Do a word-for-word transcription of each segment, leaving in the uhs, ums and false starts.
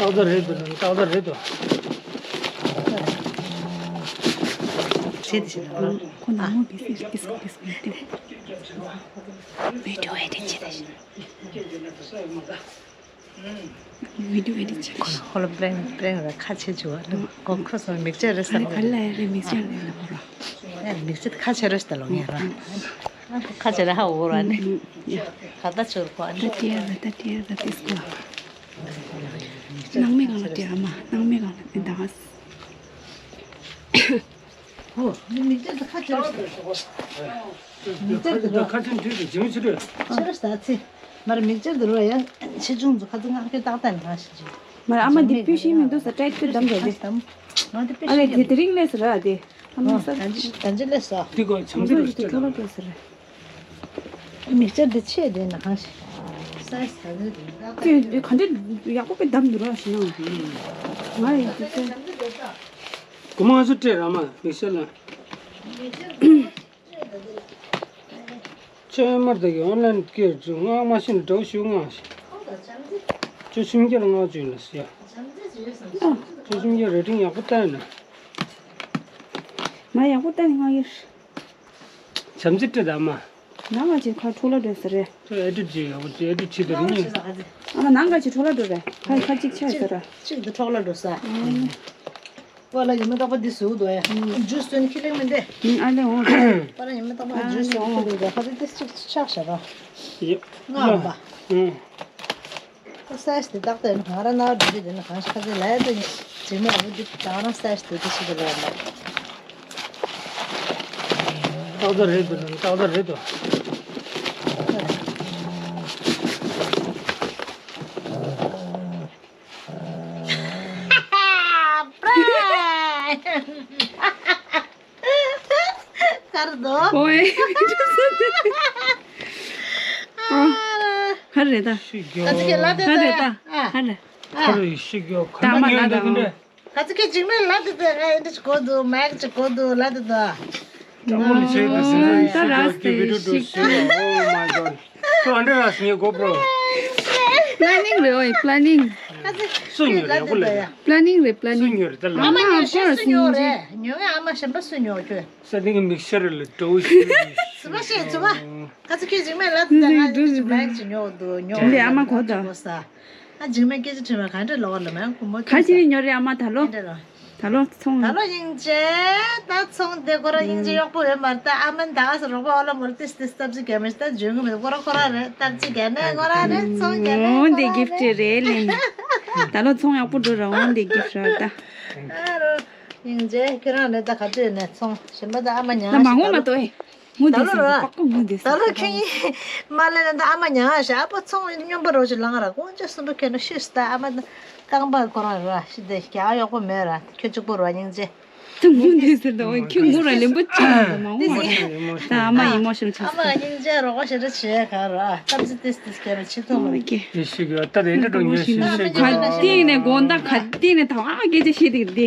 ཏག་ཏག་རེད་འདུག་ཏག་ཏག་རེད་འདུག་བྱེད་དེ་བྱེད་ལ། ཁོ་ནང་མོ་བི་སི་ཏིས་ཏིས་ཏིས་ཏིས། བི་ཌིའོ་ཨེ་ཌིཊ་བྱེད་དེ་བྱེད། བི་ཌིའོ་ཨེ་ཌིཊ་བྱེད་དགོས། ཁོ་ལ་པྲེང་པྲེང་ར་ཁ་ཕྱེ་བཅུག་པ་ལ་གོ་ཁོ་སོང་མིག་ཆར་རེ་ས་ཨ་ནི་ག་ལ་ཡ་རེ་མིག་ཆར་རེ་ལ་ཁོ་ར། ཨ་ནི་མིག་ཆར་ཁ་ཕྱེ་རོ་ཞིག་ད་ལོ་ངེ་ར། ཁ་ཕྱེ་ར་ཧ་འོ་ར་ནི། ད་ད་ཆུར་ཁོ་ཨ་ནི། ད་ཏི་ཡ་ར་ད་ཏི་ཡ་ར་ཏིས་ཀོ། ནང་མི་གང་ལ་ཏི་ཨ་མ་ནང་མི་གང་ལ་ཏི་ད་ང་། ཧོ། མི་མིག་ཆར་དུ་ཁ་ཕྱེ་རོ་ཞིག་ད། མིག་ཆར་དུ་ཁ་ཕྱེ་འདྲི་དུ་ཇིང་ཆུ་རེད། ཆུ་རེད་ཟ་ཚི། མར་མིག་ཆར་དུ་རོ་ཡ། ཆེ་ཆུང་དུ་ཁ་ཚི་ངག་གི་ཏག་ཏག་ནང་ཞིག་ཅིག་མར་ཨ་མ་འདི་པུ་ཤིང་མི་འདུག་ས་ཏྲེད་པུ་དམ་རེད་དེ། ང་འདི་པུ་ཨ་ལས་ཤིང་དེ་དེ་རིང་ལས་ཟེར་ར་དེ། ཨ་མ་ས་ད་ཅི་ད་ཅི་ལས་ཟ། དེ་གོ་ཆང་ཚོ་ཞིག་ཏུ་ཐོ་ལ་པོ་ཟེར་ར། མིག་ཆར་དུ་ཆེ་དེ་ནང་ཞིག་ས་ས་ནི་དེ་ཏག་ཏག་དེ་ག་འདྲ་ཡག་པོ་པའི་དམ་འདུག་ར་ཞིག་ན། ང་ཡི་དེ་ཚོ། གོ་མ་ང་ཚོ་སྤྲད་ར་མ་མིག་ཤེལ་ལ། ཆོས་མར་དག་གི་ཨོན་ལན་སྐྱེར་ཚུ་ངག་མ་ཤིན་འགྲོ་ཞུ་ངག་ཤིག་ཆོས་སུམ་བརྒྱ་ལ་ངག་བཅུ་ལ་ཟེར། ཆོས་སུམ་བརྒྱ་རེ་ཊིང་ཡག་པོ་བཏང་ན། ང་ཡག་པོ་བཏང་ནས་ངག་ཡོད། བྱམས་བརྩེ་སྤྲད་དང་མ། ནང་ང་ཅིག་ཁ་འཕྲོ་བརླག་འགྲོ་ས་རེད། ཁྱོད་ཨེ་ཌིཊ་ཅིག་ཡག་པོ་ཅིག་ཨེ་ཌིཊ་བྱེད་དང་རིང་ཉིན། ཨ་མ་ནང་ང་ཅིག་འཕྲོ་བརླག་འགྲོ་རེད། ཁ་ཁ་ཅིག་ཆགས་ས་ར། གཅིག་ཏུ་འཕྲོ་བརླག་འགྲོ་ས། པ་ལ་ཉི་མ་རྟག་པ་འདི་བཟོ་འདུག་ཨེ། ཇུས་སྟོན་ཁྱི་ལེགས་མི་འདེ། ཨ་ལེ་འོང་། པ་ལ་ཉི་མ་རྟག་པ་ཇུས་སྟོན་ཁྱི་ལེགས་འདུག་ཁ་ཚ་འདི་གཅིག་ཆགས་ཤག་ར། ཡེ། ང་འོང་པ། ཨུ། ཁོ་སའི་ཛི་དེ་ཏག་ཏག་ཡིན་ན་ང་རང་ན་བ་འགྲོ་རྒྱུ་དེ་ནི་གང་ཤ་ཚའི་ལ་ཡ་དེ་ཇི་མ་རང་འདི་ད་རང་སའི་ཛི་དེ་དེ་ཞིག་གི་ལ་ཡ་མ། ཏག་ཏག་རེད་འདུག་ཏག་ཏག་རེད་འདུག་གར་དོ། ཨོའེ། ཨ། ག་རེ་ད། ཤི་རྒྱོ། ཨ་ཙི་ཁེ་ལ་དེ་ག་རེ་ད། ཨ། ག་རེ། ཨ། ག་རེ་ཤི་རྒྱོ་ག་ད་མ་ན་ལ་ད་འདི་འདྲ། ཨ་ཙི་ཁེ་འཇིགས་མེད་ལ་དེ་དེ་ང་ཨེ་འདྲ་ཅིག་གོ་འདུག་མེག་ཅིག་གོ་འདུག་ལ་དེ་ད། ཀྲང་མོ་ལི་ཆེ་དེ་སེ་ད་ཤི་རྒྱོ་གི་བི་ཌིའོ་འདྲ་ཤི་རྒྱོ། Oh my god. ཁྱོད་ཨ་འདྲ་ར་སི་ངའི་གོ་པྲོ། པ་ལ་ནིང་རེད་ཨོའེ་པ་ལ་ནིང་། སུ་ཉོས་རེད་ཡག་པོ་ལ་ཡ། པ་ལ་ནིང་རེད་པ་ལ་སུ་ནིང་། ཉོས་རེད་ད་ལ། ཨ་མ་ཉོས་ཤེས་སུ་ཉོས་རེད་ཉོས་ཨ་མ་གཞན་པ་སུ་ཉོས་ཁྱོད། ས་སྟེང་གི་མིག་ཤར་ལ་འགྲོ་ཞིག་སུ་པ་ཤེས་སུ་པ། ཁ་ཚ་ཁྱོད་འཇིགས་མེད་ལ་དུ་ང་ཡིན་ཅིག་མེག་ཅིག་ཉོ་འདུག་ཉོ་འདི་ཨ་མ་གོ་ད། ཨ་འཇིགས་མེད་སྐད་ཆ་དྲིས་མ་ག་འདྲ་ལོག་ལ་མེད་ཁོ་མོ་ཁ་ཅི་ནས་ཉོ་རེད་ཨ་མ་ད་ལོ། ད་ལོ་ཚོང་། ད་ལོ་སྙིང་རྗེ། ད་ཚོང་དེ་ཁོ་རང་སྙིང་རྗེ་གཡོག་པོ་ཡོད་མ་རེད་ད་ཨ་མ་ད་ག་ས་རོགས་པ་ཨོ་ལ་མོ་ལ་ཏིས་ཏིས་སྟབས་ཅིག་གས་མི་ཤེས་ད་འཇོན་གི་མི་འདུག་ཁོ་རང་ཁོ་རང་རེད་སྟབས་ཅིག་གས་ནས་ཁོ་རང་རེད་ཚོང་གས་ནས་ཨོ་ཁོ་འདི་རང་གིབ་ཊི་རེད་ལེན། ད་ལོ་ཚོང་ཡག་པོ་འགྲོ་ར་ཨོ་འདི་རྒྱབ་ཤར་ད། ཨ་རོ། སྙིང་རྗེ་ཁྱོད་རང་ནས་ད་ག་ཚོད་ནས་ཚོང་གཞན་པ་ད་ཨ་མ་མྱང་ད་མ་ཞིག་ངོ་མ་ད་ལོ། ཏོ་ཨེ། ངོ་ད་འདི་ལོ་ཟེར་ར། པགས་པ་ངོ་འདི་ད་ཟེར་ལོ་ཁྱོད་གཉིས་མ་ལས་ན་ད་ཨ་མ་མྱང་ཞག་ཨ་ཕ་ཚོང་སྙོམས་པ་རོ་ཞིག་ལངས་ར་དགོང་ཅག་གསུམ་པ་ཁྱོད་ན་ཤི་སི་ད་ཨ་མ་རྐང་པ་ཁོ་རང་ར་ཤི་དེ་རྒྱ་གཡོག་པོ་མེད་ར་ཁྱོད་གཅིག་པོ་ར་སྙིང་རྗེ། ད་ངོ་འདི་ཟེར་ད་ཨོ་ཁྱོད་ངོ་ར་ལེན་པོ་ཅི་ད་མ་ངོ་མ་ད་ཨ་མ་ཡིན་མོ་ཤིམ་ཆགས་ཨ་མ་སྙིང་རྗེ་རོགས་ཞེ་དྲག་བྱས་ག་ར་སྟབས་ཚེ་ཏིས་ཏིས་སྐྱེ་ར་ཆི་ཐོག་མ། ཨོ་ཀེ། ཡེ་ཤི་གི་ཨ་ད་དེ་འདྲ་འགྲོ་ཉེ་ཤི་ཤི་གི་ག་ཏི་ནས་དགོང་དག་ག་ཏི་ནས་ད་ཨ་སྐད་ཆ་བཤད་དེ་འདི་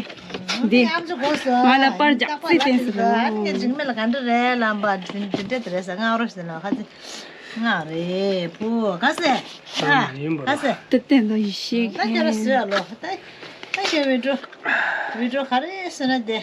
འདི་ཨ་མཆོག་གོ་སོང་ང་ལ་པར་རྒྱག་རྩིས་བསྟན་སོང་། ཨ་ནི་འཇིགས་མེད་ལ་ག་འདྲ་རེད་ལམ་པ་འདི་འདི་འདྲ་དེ་རེད་ཟེར་ང་རོ་ཞིག་ལ་ཁ་ཚི་ང་རེད་བུ་ག་ཟེ་ཨ་ག་ཟེ། ཏི་ཏན་དོ་ཡི་ཤེས་ད་ཁྱོད་ར་ཟེར་ཨ་ལོ་ད་ད་ཁྱོད་བི་ཌིའོ་བི་ཌིའོ་ག་རེ་ཟེར་ན་དེ།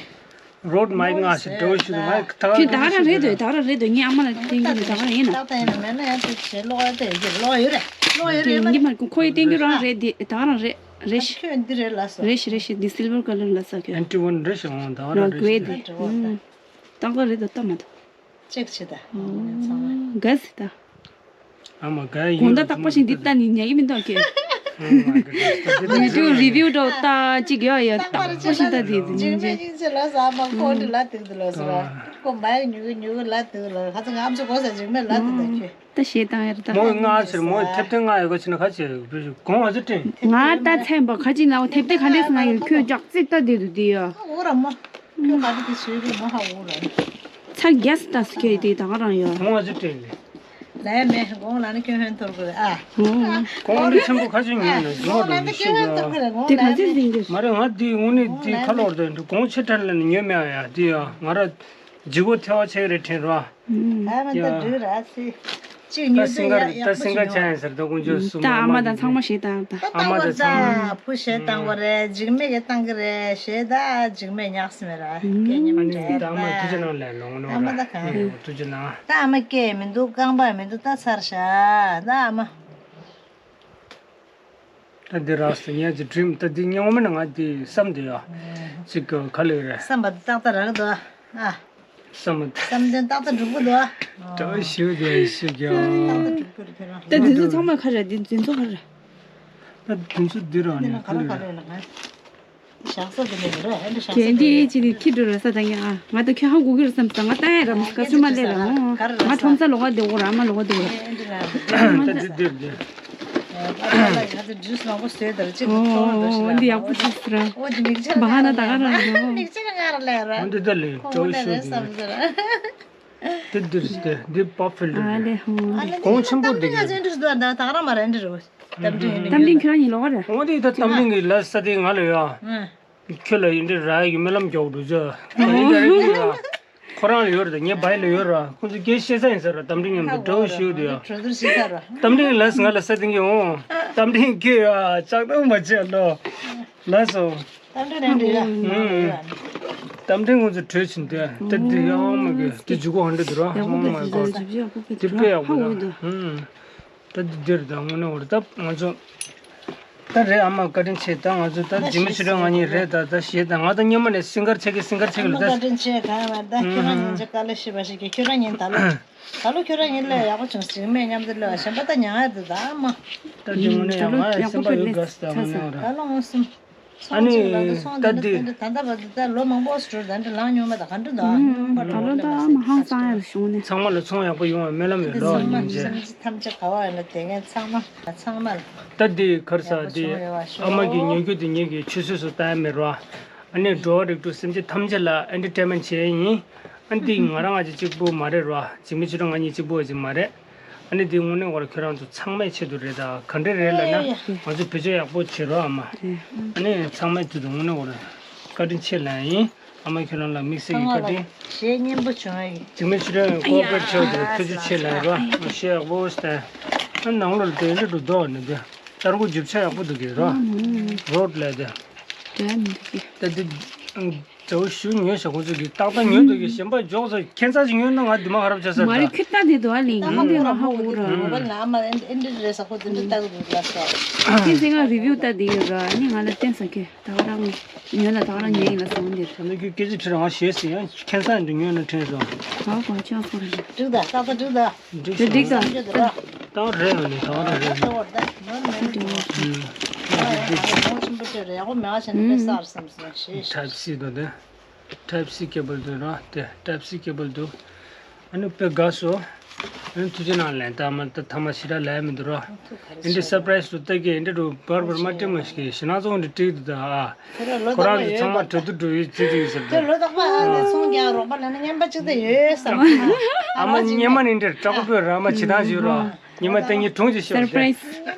རོཌ་མའིག་ང་ཞིག་འགྲོ་ཞིག་མའིག་ད་ཁྱོད་ད་ག་རང་རེད་དོ་ད་ག་རང་རེད་དོ་ངས་ཨ་མ་ལ་བསྟན་གྱི་འདུག་ད་ག་རང་ཡིན་ན། ཏག་ཏག་ཡིན་ན་མེད་ན་ཡང་དེ་བྱེད་ཀློག་ཡ་དེ་ཡོད་ཀློག་ཡོད་རེད་ཀློག་ཡོད་རེད་ཡིན་གྱི་མ་རེད་ཁོ་ཡི་བསྟན་གྱི་རང་རེད་དེ་ད་ག་རང་རེད་རེད་ཤི། ཁྱོད་འདི་རེད་ལ་སོ། རེད་ཤི་རེད་ཤི་འདི་སིལ་བར་ཀ་ལར་ལ་ས་ཁྱོད། ཨན་ཊི་ཝན་རེད་ཤི་འོང་ད་ག་རང་རེད་ཤི། ཏག་ཏག་རེད་དོ་ལྟ་མ་དོ། ཅེག་བྱེད་ད། ག་ཟི་ད། ཨ་མ་ག་ཡིན་དགོང་དག་རྟག་པར་ཞིག་འདི་ལྟ་ནི་ཉལ་གི་མི་འདུག་ཁྱོད། ཨོ་མའི་གུ་ཌནེས་ད་འདི་ད་ཡུ་ཊུབ་རི་བིའུ་འདྲ་བོ་ལྟ་ཅིག་ཡོད་ཡོད་རྟག་པར་ཞིག་ལྟ་དེ་འཇིགས་མེད་སྙིང་རྗེ་ལ་ཟ་མ་ཁོང་འདི་ལ་དེ་འདི་ལ་ཟ་ཁོ་མའི་ཉུ་གུ་ཉུ་གུ་ལ་དེ་ལ་ཁ་ཚ་ང་ཨམ་ཆི་གོ་ས་འཇིགས་མེད་ལ་དེ་ད་ཁྱོད། ད་ཞེ་སྡང་ཡར་ད། མོ་ང་ཟེར་མོ་ཐེབས་ཐེབས་ང་ཡོད་ག་ཕྱིན་ན་ཁ་ཆེ་གོང་ཨ་ཙི་དྲན། ང་ད་ཚན་པ་ཁ་ཅིག་ལའོ་ཐེབས་ཐེབས་ག་འདྲས་ང་ཡོད་ཁྱོད་ལྗགས་རྩིས་ལྟ་དེ་དུ་དེ་ཡོད། འོ་ར་མོ། ཁྱོད་ག་རེ་དེ་བྱོས་རེད་མོ་ཧ་འོ་ར། ཚ་རྒྱས་ད་སུ་ཁྱོད་དེ་ད་ག་རང་ཡོད། མོ་ཨ་ཙི་དྲན་ལེ། ལའི་མེ་དགོང་ལ་ནི་ཁྱོད་ཧོན་ཐོར་དགོས་ཨ། གོང་ལ་ཆེན་པོ་ཁ་ཅིག་ཉོས་ནས་ཇོ་མོ་དགོང་ལ་ནི་ཁྱོད་ཧོན་ཐོར་དགོས་རེད་གོང་ལ་ནི། དེ་ག་ཚོད་ཟིན་གྱི། མ་རེད་ང་དེ་དངོས་གནས་དེ་ཁ་ལོར་དེ་གོང་ཆེ་ཕྲན་ལ་ནི་ཉོས་མེད་ཨ་ཡ་དེ་ཡ་ང་ར་ཇི་གོ་ཐེ་བ་ཆེ་རེད་དྲན་ར། ཨ་མ་ད་འགྲུལ་ར་སི། གཅིག་ཉོས་ད་སིང་གར་ད་སིང་གར་ཆ་ཡིན་ཟེར། ད་དཀོན་མཆོག་གསུམ། ད་ཨ་མ་དང་ཚང་མ་ཞེ་དྲག་ད། ད་ཨ་མ་དང་ཚང་མ། བུ་ཞེ་དྲག་པ་རེད། འཇིགས་མེད་ཀྱིས་བཏང་གི་རེད། ཞེ་ད་འཇིགས་མེད་ཉག་སི་མེད་ར། སྐད་ཉན་མ་ཨ་ནི་ད་ཨ་མ་ཐུགས་རྗེ་གནང་ལས་ལོང་ནོ་ཨ་མ་ར། ད་གང་། ཐུགས་རྗེ་གནང་། ད་ཨ་མ་སྐད་མི་འདུག་རྐང་པ་མི་འདུག་ད་ཚར་ཤག་ད་ཨ་མ། ད་འདི་རགས་སུ་ངས་ཀྱི་ཌི་རིམ་ད་འདི་སྙིང་མ་ནི་ང་འདི་བསམ་འདི་ཡ། ཅིག་ག་ལེ་རེད། བསམ་པ་འདི་ཏག་ཏག་རག་འདུག་ཨ། བསམ་པ། བསམ་དོན་ཏག་ཏག་འགྲུབ་གི་འདུག་ཨ། ད་ཞུ་དེ་ཞུ་གི་ཨ། ཏག་ཏག་འགྲུབ་གི་རེད་ཁྱོད་རང་། ད་འདི་ཚོ་ཚང་མ་ག་རེད། འདི་འདི་ཚོ་ག་རེད། ད་འདི་ཚོ་འདི་ར་ནི་ག་ལེ་རེད། བཞག་ས་དེ་ནས་རེད། ཨ་འདྲ་བཞག་ས་དེ་ནས་ཅི་ནི་ཁྱི་འགྲོ་ར་ས་ད་ཉག་ཨ། ང་ད་ཁྱོད་ཧ་གོ་གི་རེད་བསམ་ས། ང་ད་ཡ་ར་མ་སྐ་ཚོད་མ་ལེ་ར་ཨོ། ང་ཁྲོམ་ས་ལོག་ག་དེ་འོ་ར་ཨ་མ་ལོག་ག་དེ་འོ་ར། ཨ་ལ་ཡ་ད་ཇུས་མང་པོ་བཟོས་དར་ཅིག་ཨོ་འདི་ཡག་པོ་ཆགས་སི་ར། ཨོ་འདི་མིག་ཆ་བ་ཧ་ན་ད་ག་ར་ར་ཨོ། མིག་ཆ་ང་ར་ལེ་ར། ཨོ་འདི་ད་ལེ་ཁོ་ཀྲོ་ང་ཤོ་རེད་བསམ་ས་ར། དེ་འདིར་དེ་འདི་པ་ཕིལ་ཨ་ལེ་ཧོ། གོང་ཆེན་པོ་འདི་ག་ད་ག་ར་མ་ར་འདི་ར། རྟ་མགྲིན་ཁྱོད་རང་ཡིན་ལོག་རེད། འོ་དེ་ད་རྟ་མགྲིན་གྱི་ལ་ས་དེ་ང་ལ་ཡོད། ཁྱོད་ལ་ཡིན་འདྲ་ར་ཡི་སྨོན་ལམ་རྒྱག་འགྲོ་ཆ། ཡིན་འདྲ་ར་ཡིན་འདྲ་ར། ཁོ་རང་ལ་ཡོད་རེད། ངའི་བའི་ལ་ཡོད་ར། ཁོ་ཚོ་སྐད་བཤད་ས་ཡིན་ས་ར། རྟ་མགྲིན་མཉམ་དུ་འདྲ་བོ་ཞིག་འདུག་ཡ། རྟ་མགྲིན་ལ་ས་ང་ལ་ས་དེ་གི་འོང་། རྟ་མགྲིན་ཁྱོད་ཡ་ལྕགས་དང་མ་བྱས་ལོ། ལ་སོ། རྟ་མགྲིན་ཁོ་ཚོ་བྲོས་ཕྱིན་ཏེ་ད་འདི་ཡང་མ་གི་དེ་འཇུག་གོ་ཧ་འདྲ་འདུག་ར། ཨོ་མའི་གོཌ། དེ་དཔེ་ཡག་པོ་འདུག་ཧ་གོ་གི་འདུག་ད་འདི་འདིར་ད་དངོས་གནས་འོར་ད་ང་ཚོ་ད་རེད། ཨ་མ་བཀའ་དྲིན་ཆེ། ད་ང་ཚོ་ད་འཇིགས་མེད་ཆོས་སྒྲོན་ང་གཉིས་རེད། ད་ད་ཞེས་ད་ང་ད་སྔོན་མ་ནས་སིང་གར་ཆགས་ཀྱི་སིང་གར་ཆགས་ཀྱི་ལ་ད། བཀའ་དྲིན་ཆེ། གང་ཡང་མ་རེད། ད་ཁྱོད་རང་ཉིན་ཆ་དཀའ་ལས་ཤི་བ་ཞིག་གི་ཁྱོད་རང་ཉིན་ད་ལོ་ད་ལོ་ཁྱོད་རང་ཉིན་ལས་ཡག་པོ་བྱུང་། འཇིགས་མེད་མཉམ་དུ་ལས་གཞན་པ་ད་མྱང་ཡ་འདུག་ད་ཨ་མ། ད་འདི་དངོས་གནས་ཡག་ང་སེམས་པ་ཡོད་དགའ་སི་ད་དངོས་གནས་འོར་ད། ད་ལོ་ངོ་གསུམ། ཨ་ནི་ད་འདི་ད་ལྟ་བར་དུ་ད་ལོ་མང་པོ་ཞིག་འགྲོ། ད་འདྲ་ལངས་མྱོང་མེད། ད་ག་འདྲ་འདུག་ཨ་ད་ལོ་ད་ཨ་མ་ཧང་སང་ཡ་རུ་བྱུང་ནས། ཚང་མ་ལ་ཚོང་ཡག་པོ་ཡོང་བའི་སྨོན་ལམ་ཡོད་ལོ། སྙིང་རྗེ། སེམས་ཅན་ཐམས་ཅད་ག་བ་ཡོད་ན་དེ་ངས་ཚང་མ་ཚང་མ་ལ་ད་འདི་གར་ས་ཡག་པོ་འདི་བྱུང་ཡོད་པ་ཤོག་ཨ་མ་གི་ཉོ་རྒྱུ་དེ་ངེད་ཀྱི་ཆུད་ཟོས་སུ་ལྟ་ཡ་མེད་རོ། ཨ་ནི་འགྲོ་བ་རིགས་དྲུག་སེམས་ཅན་ཐམས་ཅད་ལ་ཨེན་ཊར་ཊེན་མེན་ཊི་བྱས་ཡིན། ཨ་འདི་ང་རང་ང་ཅིག་གཅིག་པུ་མ་རེད་རོ། འཇིགས་མེད་ཆོས་སྒྲོན་ང་གཉིས་གཅིག་པུ་ཅིག་མ་རེད། ཨ་ནི་འདི་དངོས་གནས་ཁོ་རང་ཁྱོད་རང་ཚོ་ཚང་མའི་ཆེད་དུ་རེད། ད་ག་འདྲ་རེད་ལབ་ན་ང་ཚོ་བེད་སྤྱོད་ཡག་པོ་བྱེད་རོགས་ཨ་མ། ཨ་ནི་ཚང་མའི་དུས་དུ་དངོས་གནས་ཁོ་རང་བཀའ་དྲིན་ཆེ་ལབ་ཡིན། ཨ་མ་ཁྱོད་རང་ལ་དམིགས་བསལ་གྱི་བཀའ་དྲིན། ཞེ་སྙན་པོ་བྱུང་ཡིན། འཇིགས་མེད་ཆོས་སྒྲོན་ཀོ་པ་རེཊ་ཆེ་བ་དེ་ཐུགས་རྗེ་ཆེ་ལབ་ཡིན་རོགས། ང་ཞེ་ཡག་པོ་ཞིག་ད་ནང་ལོགས་ལ་དེ་འདྲ་འགྲོ་མདོག་ནི་དེ་ལྟར་སྒོ་རྒྱུ་ཆ་ཡག་པོ་འདུག་གི་རོགས། རོཌ་ལབ་དེ། དེ་འདུག་གི་ད་དེ། དྲ་བ་ཞུ་ཉོས་ཤག་ཁོ་ཚོ་གིས་ཏག་ཏག་ཉོས་འདུག་གི་གཞན་པ་འཇོག་ཚོ་ཁྱད་མཚར་ཅིག་ཉོས་ན་ང་འདི་མ་ཧ་རབ་ཆ་ས་མ་རེད། ཁྱོད་ལྟ་དེ་འདུག་ཨ་ལིང་ཨ་འདི་ང་ཧ་གོ་ར། ཁྱེད་ཚེ་ང་རི་བིའུ་ལྟ་དེ་ཡོད་ར་ནི་ང་ལ་བསྟན་ས་ཁྱོད་ད་ག་རང་ཉོས་ལ་ད་ག་རང་ཉོས་ཡིན་ལ་སོང་འདིར། ད་ནི་ཁྱོད་སྐད་ཆ་དྲིས་ར་ང་ཞེས་ཟིན་ཡང་ཁྱད་མཚར་འདི་ཉོས་ན་དྲན་སོང་། ཧ་གོ་ཆགས་སོང་ར། འགྲིག་ད་ཏག་ཏག་འགྲིག་ད། འགྲིག་དེ་འགྲིག་ད། ད་རེད་ཡོད་ནི་ད་རེད་རེད། ད་འོར་ད་ནོར་མེད་ནི་འགྲིག་ད། ཡག་པོ་མང་ཆེན་པོ་བྱས་རེད། ཡག་པོ་མེད་པ་བྱས་ནས་དཔེ་གསར་བསམ་སོང་ཞེས། Type C དང་དེ། Type C cable འདུག་ར་དེ། Type C cable འདུག་ཨ་ནི་དཔེ་དགའ་སོ། ཨ་ནི་ཐུགས་རྗེ་གནང་ལན་ད་མ་ད་ཐ་མ་ཞེ་དྲག་ལས་མི་འདུག་ར། འདི་འདྲ་སར་པ་རའི་སི་རུ་ལྟ་གི་འདི་འདྲ་བར་བར་མ་སྤྲད་མ་ཞིག་ཞེ་ན་ཚོང་འདི་འགྲིག་འདུག་ད་ཨ། ཁོ་རང་ཚོ་ཚང་མ་གྲོས་བསྡུར་འགྲོ་ཡི་ཅི་ཅི་ཡི་ཟེར་ཏེ། ལོ་རྟག་པ་ཨ་ནི་ཚོང་རྒྱག་རོགས་པ་ལ་ནི་རྔན་པ་གཅིག་ད་ཡོད་བསམ། ཨ་མ་སྙེ་མ་ནི་འདྲ་དྲག་པོ་ར་མ་ཇི་ལྟར་ཞིག་རོ། སྙེ་མ་སྟེང་ཉིད་གྲོང་ཅིག་ཤོར་ཏེ།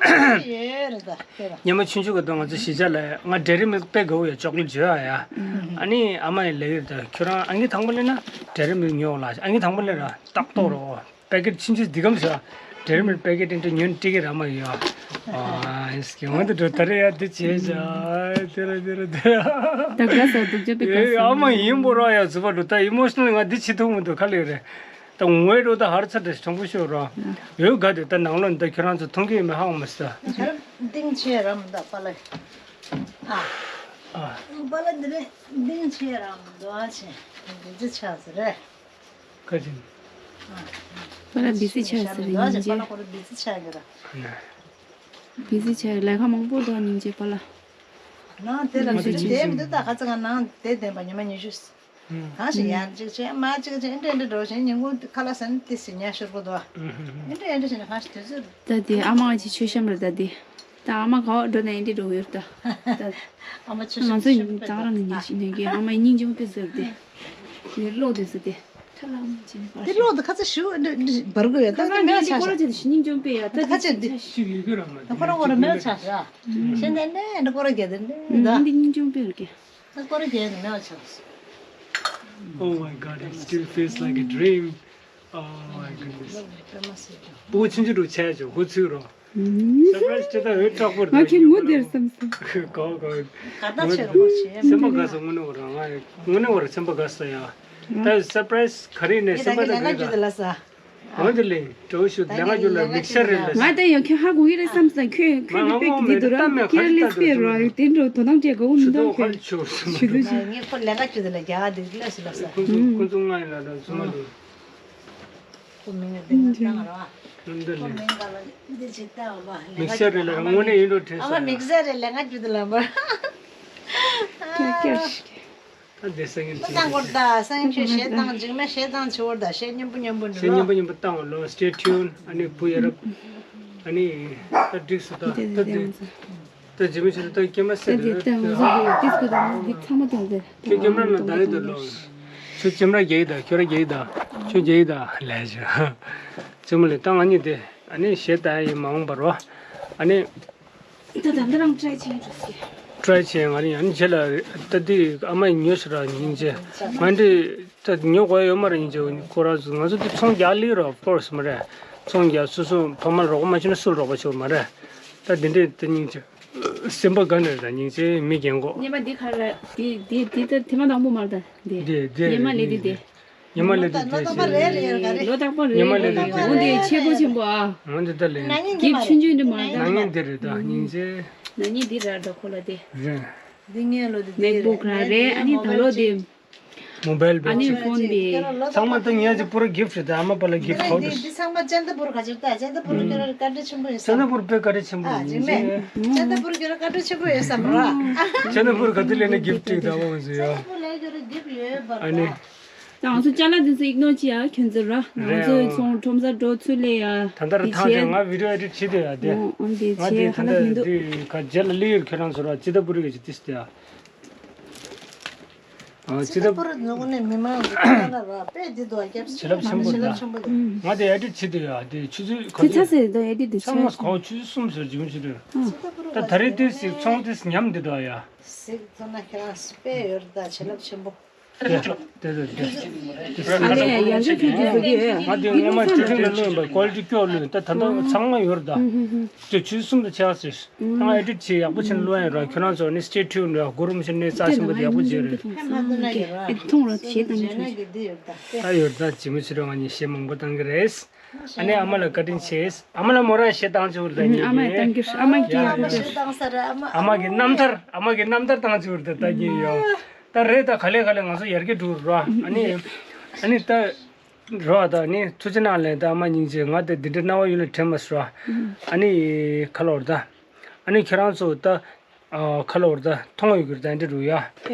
ཡོད་རེད་ད་ཁྱེད་རང་། སྙེ་མ་ཆུང་ཆུང་གི་དོན་ང་ཚོ་གཞིས་ཆགས་ལ་ང་ཌེ་རི་མིལ་ཀི་དཔེ་དགའ་བོ་ཡོད། ཅོག་ལེ་ཊི་བྱོས་ཨ་ཡ། ཨ་ནི་ཨ་མ་ཡི་ལབ་ཡོད་ད་ཁྱོད་རང་ཨ་ནི་དང་པོ་ལེན་ན་ཌེ་རི་མིལ་ཀི་ཉོ་ལ་ཨ་ནི་དང་པོ་ལེན་ར་ཏག་ཏོག་རོ། པེ་ཀེ་ཊི་ཆུང་ཆུང་འདི་གམ་ཟེར། ཌེ་རི་མིལ་ཀི་པེ་ཀེ་ཊི་འདི་འདྲ་ཉོས་ནས་སྤྲད་ཀྱི་ར་མ་ཡོད། ཨ་ཨིན་སྐྱེ་དངོས་དེ་འགྲོ་ད་རེ་ཡ་འདི་བྱས་བྱ་དེ་ར་དེ་ར་དེ་ར། ད་དགའ་ས་སྡུག་ཅག་པའི་དགའ་ས། ཨ་མ་ཡིན་པོ་ར་ཡ་ཟུ་བ་འགྲོ་ད་ཨི་མོ་ཤི་ནལ་ང་འདི་བྱེད་ཐུབ་མི་འདུག་ག་ལེ་རེད། ད་ངོས་འགྲོ་ད་ཧར་ཚ་དྲི་དྲང་པོ་ཤོད་ར། ཡོད་ག་དེ་ད་ནང་ལོགས་འདི་ཁྱོད་རང་ཚོ་མཐོང་གི་ཡོད་མེད་ཧ་གོ་མ་སོང་། ཁྱོད་རང་ཏིང་ཆེ་ར་མི་འདུག་པ་ལ། ཨ། ཨ། པ་ལ་འདི་རེད་ཏིང་ཆེ་ར་མི་འདུག་ཨ་ཆེ། འདི་ཅི་ཆགས་ཟེར་རེད། ཁ་ཅིག་པ་ལ་བི་ཟི་ཆགས་ཟེར་རེད་སྙིང་རྗེ། པ་ལ་ཁོ་རང་བི་ཟི་ཆགས་ཀྱི་ར། བི་ཟི་ཆགས་ལས་ཀ་མང་པོ་འདུག་སྙིང་རྗེ་པ་ལ། ནང་དེ་ལ་ང་ཚོ་དེ་ཅིག་དེ་ཅིག་མི་འདུག་ད་ཁ་ཚ་ང་ནང་དེ་བདེན་པ་ཉི་མ་ཉི་ཤུ། གང་ཞིག་ཡར་གཅིག་བྱས་མར་གཅིག་བྱས་ཨེ་འདྲ་ཨེ་འདྲ་འགྲོ་བཞིན་ཉིན་གུང་ཁ་ལག་ཟ་ནས་ཏི་སི་ཉལ་ཤོར་གི་འདུག་ཨེ་འདྲ་ཨེ་འདྲ་བྱས་ནས་གང་ཞིག་དུས་ཚོད། ད་དེ་ཨ་མ་གཅིག་མཆོད་བཤམས་རེད་ད་དེ། ད་ཨ་མ་ག་བ་འགྲོ་ན་ཨེ་འདྲ་འགྲོ་གི་ཡོད་ད། ཨ་མ་མཆོད་ང་བཤམས་ཚོ་ཤིང་ད་ག་རང་ནས་ཉལ་ཤིང་ཉལ་གི་ཨ་མ་སྙིང་རྗེ་མོ་དཔེ་བཟོས་རེད་དེ། དེ་གློག་དེ་ཚོ་དེ། ཁ་ལག་མ་བྱས་ནས་པར་དེ་གློག་དེ་ཁ་ཚ་ཞུ་འབར་གི་ཡོད་ད། ཁ་དེ་མེད་ཆགས་ཤག་སྐོར་ཅིག་སྙིང་རྗེ་མོ་དཔེ་ཡོད་ད། ཁ་ཆེ་འདི་ཤུ་ཡོད་གི་ར་མ་ད་ཁོ་རང་ཁོ་རང་མེད་ཆགས་ཤག་ཤེས་ནས་ནས་འདི་སྐོར་རྒྱག་དེ་ནས་ད། འདི་སྙིང་རྗེ་མོ་དཔེ་ཡོད་གི། ད་སྐོར་རྒྱག་དེ་མེད་ཆགས། Oh my God, it still feels like a dream. Oh my goodness. པུ་ཆུང་ཆུང་རུ་ཆད་ཅོ་ཧུ་ཚུགས་རོ། སར་པ་རའི་སི་ཅེ་ད་འོད་དྲག་པོ་རེད། ང་ཁྱེད་ངུ་བསྡད་བསམ་སོང་། གོ་གོ། ག་ད་ཆོད་རོགས་བྱེད། སེམས་པ་དགའ་སོང་། དངོས་གནས་བོར་ང་དངོས་གནས་བོར་སེམས་པ་དགའ་སོང་ཡ། ད་སར་པ་རའི་སི་ག་རེ་ནས་སེམས་པ་དགའ་གི་ད། འོན་ཏེ་ལེ། གྲོ་ཞུ་ལས་ང་རྒྱུ་ལ་མིག་སར་རེད་ལ། ང་ད་ཡང་ཁྱོད་ཧ་གོ་གི་རེད་བསམ་སོང་། ཁྱོད་ཁྱོད་ཀྱི་པེག་དེ་འདི་འདུག་ར། ཁྱེད་ལས་སྤེལ་རོགས་དེ་འགྲོ་དོ་སྣང་སྤྲད་དགོས་མི་འདུག་ཁྱོད་ཞུ་དུ་ཞུ་དུ་ཞུ། ངས་ཁོ་ལས་ཀ་བཅུ་དེ་ལ་རྒྱ་ག་དེ་ལས་སུ་ལ་ས། ཁོ་ཚོ་ཁོ་ཚོ་ང་ཡི་ལ་ད་ཚོ་མ་འདུག་ཁོ་མིང་ལ་འདི་ང་བཏང་ར། ནམ་ད་ལེ། ཁོ་མིང་ག་ལ་འདི་ཅིག་བཏང་བ་ལས་མིག་སར་རེད་ལ་དངོས་གནས་ཡིན་འགྲོ་དྲན་སོང་། ཨ་མ་མིག་སར་རེད་ལས་ང་བཅུ་དེ་ལ་མ། ཀྱར་ཀྱར་ཞིག་ད་འདི་སང་ཉིན་ཅི་བཏང་བར་ད་སང་ཉིན་ཆོས་བཤད་སྟངས་འཇིགས་མེད་བཤད་སྟངས་ཆུ་བར་ད་བཤད་སྙན་པོ་སྙན་པོ་འདྲི་བཤད་སྙན་པོ་རོགས། སྙན་པོ་བཏང་བ་ལོ། Stay tuned། ཨ་ནི་བུ་ཡ་རབས། ཨ་ནི་ད་འགྲིག་སོང་ད། ད་འདི་ད་ཇི་མི་ཆེ་ད་ཀེམ་ར་སེ་ད་འདི་ད་ང་ཚོ་འདི་ཏིས་གུ་ད་འདི་ཚང་མ་སྟོན་ཟེར། ཁྱོད་ཀེམ་ར་ན་ད་རེད་ད་ལོ། ཁྱོད་ཀེམ་ར་རྒྱག་གི་ད་ཁྱོད་ར་རྒྱག་གི་ད། ཁྱོད་རྒྱག་གི་ད་ལས་བྱ། ཅི་མ་ལས་ད་ང་གཉིས་དེ་ཨ་ནི་བཤད་ད་ཡི་མ་འོངས་པར་བ། ཨ་ནི། ད་ད་ད་རང་ཊ་རའི་བྱེད་འགྲོ་སྐྱེ། ཊ་རའི་བྱེད་ང་རང་ཡང་རྗེས་ལ་ད་འདི་ཨ་མ་ཉོ་ཤི་ར་སྙིང་རྗེ། ང་འདི་ད་ཉོ་དགོས་ཡོད་མ་རེད་སྙིང་རྗེ། ཁོ་རང་ཚོ་ང་ཚོ་འདི་ཚོང་རྒྱག་ལི་ར་of course་མ་རེད། ཚོང་རྒྱག་སོ་སོ་ཕ་མ་རོགས་པ་མ་བྱུང་ན་སུ་རོགས་པ་བྱེད་མ་རེད། ད་འདི་འདྲས་ད་སྙིང་རྗེ། སེམས་པ་དགའ་ནས་ར་སྙིང་རྗེ་མི་རྒན་གོ། ཉེ་མ་འདི་ག་རེ་འདི་འདི་འདི་ད་ཐེངས་མ་དང་པོ་མ་རེད་ད་འདི། འདི་འདི་ཉེ་མ་ལས་འདི་འདི། ཉི་མ་ལས་དུས་ལོ་རྟག་པ་རེ་རེ་ཡོད་ག་རེ། ལོ་རྟག་པ་རེ་ཉི་མ་ལས་རེ་དུས་འོ་འདི་ཆེ་པོ་ཆེན་པོ་ཨ། འོ་འདི་ལྟ་ལས། ནང་ཉིན་འདི་གིབ་མ་ཆུང་ཆུང་འདི་མ་རེད་ད། ནང་ཉིན་འདི་རེད་ད་སྙིང་རྗེ། ནང་ཉིན་འདི་རེད་ད་ཁོ་ལ་དེ། རེད། འདི་ངའི་ལོ་དེ་མེག་བུག་ར་རེད། ཨ་ནི་ད་ལོ་དེ། མོ་བལ་ཨ་ནི་བེ་ཕོན་དེ། ཚང་མ་ད་ངས་ཅིག་པུ་ར་གིབ་རེད་ད། ཨ་མ་པ་ལ་གིབ་ཁོ་འདི་དེ། འདི་ཚང་མ་ཅན་ད་པུར་ག་ཅིག་ད་ཅན་ད་པུར་ཁྱོད་ར་བཀའ་དྲིན་ཆེན་པོ་ཡོད་ས། ཅན་ད་པུར་དཔེ་བཀའ་དྲིན་ཆེན་པོ་ཡིན་ཅན་ད་པུར་ཁྱོད་ར་བཀའ་དྲིན་ཆེན་པོ་ཡོད་ས་མ་ར། ཅན་ད་པུར་ག་དུས་ལས་ནས་གིབ་ཀྲིག་ད་བ་འོང་ཟེར་ཡ། ཅན་ད་པུར་ལས་ཁྱོད་ར་གིབ་ཡོད་པ་ཨ་ནི། ར། ད་ང་ཚོ་ཅ་ལག་འདི་ཚོ་ཨིག་ནོར་བྱེད་ཡ་ཁྱོད་ཚོ་ར། ང་ཚོ་ཚོང་ཁྲོམ་སར་འགྲོ་ཚུལ་ལས་ཡ། ད་ལྟར་འདི་ཐང་ཆེ་བྱས་ང་བི་ཌིའོ་ཨེ་ཌིཊ་བྱེད་དེ་ཡ་དེ། ཨོ་ཨོ་འདི་ང་བྱས་དེ་ཧ་ད་ལ་ལྟ་ཡིན་འདུག་འདི་ག་རྗེས་ལ་ལི་ཡོད་ཁྱོད་རང་ཚོ་ར་ཅི་ད་པུ་རི་ག་ཅི་ཏིས་དེ་ཡ། ཨ་ཅི་ད་པུ་རི་ནུ་གུ་ནས་མི་མང་གི་ཁ་ན་ར་དཔེ་འདི་དུ་བ་རྒྱབ་བྱེད་ལབ་ཆེན་པོ་ཆེ་ལབ་ཆེན་པོ་འདུག་ང་དེ་ཨེ་ཌིཊ་བྱེད་དེ་ཡ་དེ་ཆུ་ཚོད་ག་དེ་ཚ་ཚོད་སེ་དེ་ཨེ་ཌིཊ་དེ་ཚང་མ་ཆེ་གང་ཆུ་ཚོད་གསུམ་ཟེར་འཇིགས་མི་ཆུ་རེད། ད་ད་རེས་དེ་སི་ཚོང་དེ་སི་ཉམས་འདི་འདྲ་ཡ། གཟིགས་ཐུབ་ན་ཁྱེད་རང་སི་དཔེ་ཡོད་རེད་ད་བྱེད་ལབ་ཆེན་པོ། དེ་དེ་དེ་དེ། ཨ་ལས་ཡང་ཡང་ཅིག་ཁྱོད་ཀྱིས་བཟོ་གི་ཡོད། ང་དེ་སྔོན་མ་ཊི་ཝི་ལ་བླུགས་པ་ཀོ་ལི་ཊི་སྐྱོ་བླུགས་ད་ད་ལྟ་ཚང་མ་ཡོད་རེད་ད། དེ་ཆུ་གསུམ་དུ་ཆགས་ཟེར། ད་ང་ཨེ་ཌིཊ་བྱེད་ཡག་པོ་ཆེན་བླུགས་ཡ་ར་ཁྱོད་རང་ཚོ་ནི་སི་ཊེ་ཊིའུན་ར་གུ་རུ་མ་ཆེན་ནི་རྩ་ཆེན་པོ་དེ་ཡག་པོ་བྱེད་རེད། ཐོང་ར་དེ་བྱེད་དང་ཆོག་ད་ཡོད་ད་ཇི་མི་ཆེ་ར་ང་གཉིས་གཞས་མང་པོ་བཏང་གི་རེད། ཨ་ནི་ཨ་མ་ལ་བཀའ་དྲིན་ཆེ། ཨ་མ་ལ་མོ་ར་གཞས་བཏང་བཅུག་རེད་ད་ཨ་མ་ཡ་བཏང་གི་ཨ་མ་གི་ཡ་ཨ་མ་གཞས་བཏང་ས་རེད་ཨ་མ། ཨ་མ་གི་རྣམ་ཐར་ཨ་མ་གི་རྣམ་ཐར་བཏང་བཅུག་རེད་ད་ད་གཉིས་ཡོ། ད་རེད་ད་ག་ལེ་ག་ལེ་ང་ཚོ་ཡར་རྒྱས་འགྲོ་རོགས་ཨ་ནི། ཨ་ནི་ད། རོགས་ད་ནི་ཐུགས་རྗེ་གནང་ལན་ད་མ་སྙིང་རྗེ་ང་དེ་འདི་འདྲ་སྣང་བ་ཡུལ་ལ་དྲན་མ་སོང་། ཨ་ནི་ཁ་ལོར་ད། ཨ་ནི་ཁྱེད་རང་ཚོ་ད། ཁ་ལོར་ད་མཐོང་ཡོད་གི་རེད་ད་འདི་རུ་ཡ།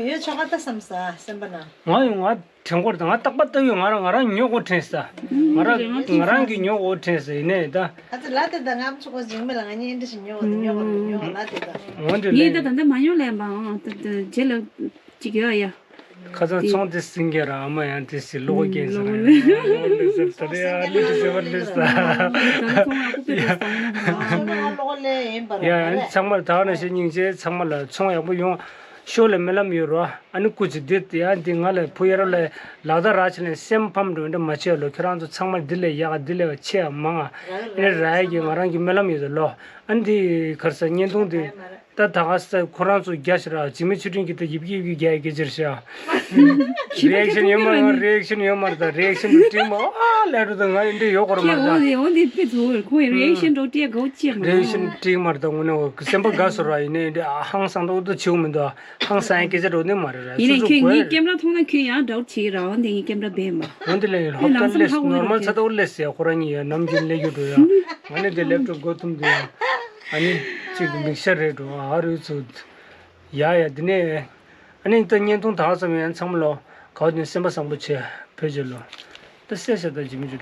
ཡོད་ཆོག་ག་ད་བསམ་ས་སེམས་པ་ན། ང་ཡང་ང་དྲན་གོ་རེད་ད་ང་རྟག་པ་ལྟ་ཡོད་ང་རང་ང་རང་ཉོ་གོ་དྲན་ས། ང་རང་ང་རང་གི་ཉོ་གོ་དྲན་ས་ཡིན་ནས་ད། ཨ་ཙི་ལ་དེ་ད་ང་ཚོ་གོ་ཇིང་མེ་ལ་ང་གཉིས་འདྲི་ཞིག་ཉོ་གོ་ཉོ་གོ་ལ་དེ་ད། འོན་ཏེ་ངས་ད་ད་ད་མ་ཉོ་ལས་འབའ་ཨང་ད་ད་རྗེས་ལ་ཅིག་ཡོད་ཡ། ཁ་སང་ཚོང་དེ་སྲིང་གེ་ར་ཨ་མ་ཡང་དེ་སི་ལོག་གེ་ཟེར་ཡང་ལོག་ལེ་ཟེར་ད་རེ་ཡ་ལེ་ཟེར་བ་ལེ་ཟེར། ཡ་ཡང་ཚང་མ་ད་ནས་ཤེས་སྙིང་རྗེ་ཚང་མ་ལ་ཚོང་ཡག་པོ་ཡོང་ཤོག་ལ་སྨོན་ལམ་ཡོད་རོ། ཨ་ནི་སྐུ་མཁྱེན་འདི་ཡང་འདི་ང་ལ་བུ་ཡ་རབས་ལ་ལག་བརྡ་རག་ཆེ་ལ་སེམས་ཕམ་འགྲོ་འདྲ་མ་བྱེད་ལོ། ཁྱེད་རང་ཚོ་ཚང་མ་འདི་ལས་ཡག་འདི་ལས་ཆེ་མང་ཨ་ནི་ར་ཡ་གི་ང་རང་གི་སྨོན་ལམ་ཡོད་ལོ། ཨ་ནི་འདི་གར་ས་བརྙན་ཐུང་འདི། ད་ད་ག་ས་ཁོ་རང་ཚོ་རྒྱ་ཞིག་ར་ཇི་མི་ཆུ་ཕྲན་གྱི་ད་ཡིབ་ཀྱི་ཡིབ་ཀྱི་རྒྱ་ཡི་སྐད་ཆར་ཤ། རི་ཨེག་ཤན་ཡོད་མ་རེད། རི་ཨེག་ཤན་ཡོད་མ་རེད། ད་རི་ཨེག་ཤན་དུ་ཀྲིག་མ་ཨ་ལས་རུ་ད་ང་ཡི་འདྲི་ཡོད་གོ་ར་མ་རེད། འོ་འདི་འོ་འདི་དཔེ་ཚོ་ཁོ་ཡི་རི་ཨེག་ཤན་འགྲོ་ཏེ་གོ་ཅི་མ་རི་ཨེག་ཤན་ཀྲིག་མ་རེད། ད་དངོས་གནས་འོ་སེམས་པ་དགའ་སོ་ར་ཡིན་ནའི་འདི་ཨ་ཧང་སང་ད་འོ་ད་ཆེའུ་མི་འདུག་ཨ་ཧང་སང་ཡ་སྐད་ཆ་འགྲོ་ནི་མ་རེད། ར་ཡིན་ནའི་ཁྱོད་ངའི་ཀེམ་ར་མཐོང་ན་ཁྱོད་ཡང་འདྲ་བོ་བྱེད་ར། འོ་འདི་ངའི་ཀེམ་ར་བེ་མ་འོ་འདི་ལས་ཡིན་ཧོབ་ད་ལས་ནོར་མལ་ཚ་ད་འོ་ལས་ཟེར་ཁོ་ར་གཉིས་ཡ་ནམ་རྒྱུན་ལས་རྒྱུ་འགྲོ་ཡ་ང་ནི་འདི་ལེབ་ཀྲོབ་སྒོ་ཐུམ་འདུག་ཡ། ཨ་ནི་གཅིག་མིག་ཤར་རེད་འགྲོ་ཨ་རུ་ཚུ། ཡ་ཡ་འདི་ནས། ཨ་ནི་ད་བརྙན་ཐུང་དག་ཙམ་ཡང་ཚང་མ་ལོ། གའོ་དེ་སེམས་པ་བཟང་པོ་བྱས་བོད་ཇེ་ལོ། ད་སེ་ཤ་ད་ཇི་མི་ཇུ།